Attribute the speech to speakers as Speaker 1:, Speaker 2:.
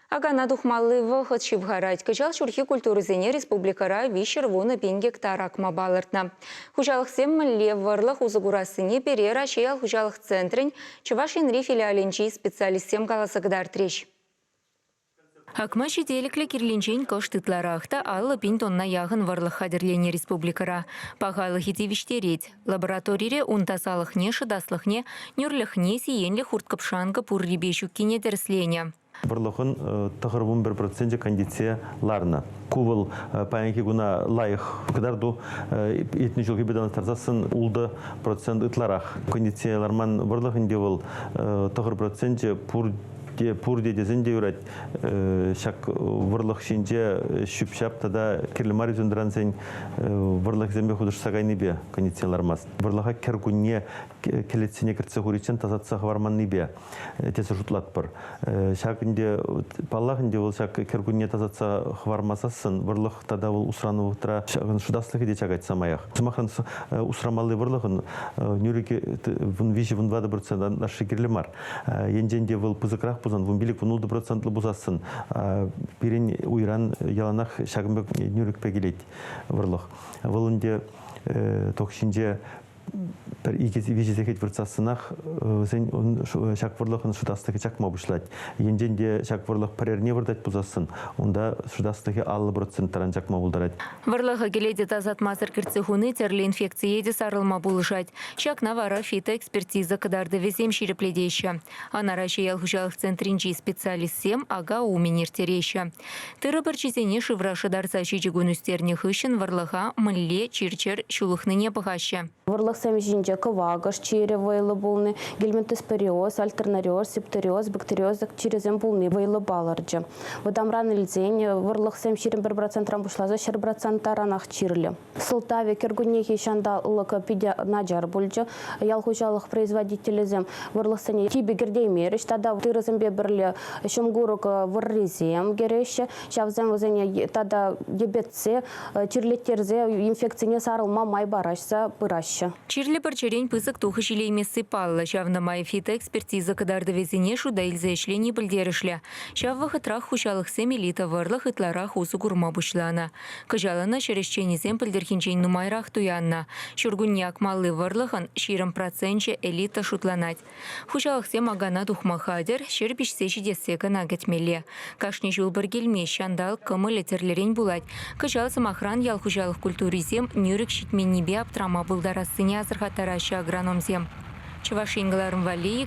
Speaker 1: Акана тухмалли вӑхӑт ҫывхарать. Кӑҫал ҫурхи культурӑсене республикӑра 310 пин гектар акма палӑртнӑ. Хуҫалӑхсем мӗнле вӑрлӑх усӑ курассине пире Раҫҫей ял хуҫалӑх центрӗн Чӑваш Енри филиалӗнчи специалистсем каласа кӑтартрӗҫ. Акма ҫителӗклӗ кирлинчен кӑшт ытларах та 50 пин тонна яхӑн вӑрлӑх хатӗрленӗ республикӑра. Пахалӑхӗ тивӗҫтерет. Лабораторире ун тасалӑхне, шӑтаслӑхне, нӳрлӗхне, сиенлӗ хурт-кӑпшанкӑ пуррипе ҫуккине тӗрӗсленӗ.
Speaker 2: Вӑрлӑхӑн 91 проценчӗ кондицие ларнӑ. Ку вӑл паянхи куна лайӑх кӑтарту. Иртнӗ ҫулхипе танлаштарсассӑн 6% ытларах. Кондицие ларман вӑрлӑх ӗнтӗ вӑл 9 проценчӗ пур пурте тесен те юрать. Ҫак вӑрлӑх ҫинче ҫӳп-ҫап тата кирлӗ мар ӳсентӑрансен вӑрлӑхӗсемпе хутӑшса кайнипе кондицие лармасть. Вӑрлӑха кӗркунне кӗлетсене кӗртсе хуриччен тасатса хӑварманнипе тесе шутлатпӑр. Ҫак ӗнтӗ, паллах ӗнтӗ, вӑл ҫак кӗркунне тасатса хӑвармасассӑн вӑрлӑх тата вӑл усранӑ вӑхӑтра ҫакӑн шӑтаслӑхӗ те чакать самаях. Сӑмахран, усрамалли вӑрлӑхӑн нӳрӗкӗ 13-14 процент ытлашши кирлӗ мар. Енчен те вӑл пысӑкрах пулсан, 15-16 процентлӑ пулсассӑн, пирӗн уйран яланах ҫакӑн пек нӳрӗкпе килет вӑрлӑх. Вӑл ӗнтӗ ток ҫинче пӗр икӗ-виҫӗ сехет выртсассӑнах вӗсен ҫак вӑрлӑхӑн шӑтаслӑхӗ чакма пуҫлать. Енчен те ҫак вӑрлӑх пӗр эрне выртать пулсассӑн, унта шӑтаслӑхӗ 50% таран чакма пултарать.
Speaker 1: Вӑрлӑха кӗлете тасатмасӑр кӗртсе хуни тӗрлӗ инфекцие те сарӑлма пулӑшать. Ҫакна вара фитоэкспертиза кӑтартӑвӗсем ҫирӗплетеҫҫӗ. Ӑна Раҫҫей ял хуҫалӑх центрӗнчи специалистсем ака умӗн ирттереҫҫӗ. Тырӑ пӗрчисене шывра шӑтарса ҫичӗ кун ӳстернӗ хыҫҫӑн вӑрлӑха мӗнле чир-чӗр ҫулӑхнине пӑхаҫҫӗ.
Speaker 3: Вӑрлӑхсем ҫинче кӑвакӑш чирӗ вӑйлӑ пулни, гельминтоспориоз, альтернариоз, септориоз, бактериоз чирӗсем пулни вӑйлӑ палӑрчӗ. Вӑтамран илсен вӑрлӑхсем 21 процентран пуҫласа 100 процент таранах чирлӗ. Сӑлтавӗ кӗркуннехи ҫанталӑк питӗ начар пулчӗ. Ял хуҫалӑх производителӗсем вӑрлӑхсене типӗ кӗртеймерӗҫ тата тырӑсемпе пӗрле ҫум курӑк вӑррисем кӗреҫҫӗ. Ҫавсем вӗсене тата йӗпетсе, чирлеттерсе инфекцине сарӑлма май параҫса пыраҫҫӗ.
Speaker 1: Чирлӗ пӗрчӗрен пысӑк тухӑҫ илеймесси паллӑ. Ҫавна май фитоэкспертиза кӑтартӑвӗсене шута илсе ӗҫлени пӗлтерӗшлӗ. Ҫав вӑхӑтрах хуҫалӑхсем элита вӑрлӑх ытларах усӑ курма пуҫланӑ. Кӑҫал ӑна ҫӗр ӗҫченӗсем пӗлтӗрхинчен нумайрах туяннӑ. Ҫуркунне акмалли вӑрлӑхӑн 20 проценчӗ элита шутланать. Хуҫалӑхсем акана тухма хатӗр, ҫӗр пиҫсе ҫитессе кӑна кӗтмелле. Кашни ҫул пӗр килмест, ҫанталӑк кӑмӑлӗ тӗрлӗрен пулать. Кӑҫал, сӑмахран, ял хуҫалӑх культурисем нӳрӗк ҫитменнипе аптӑрама пултарассине асӑрхаттараҫҫӗ агрономсем. Чӑваш Ен кӑларӑм валли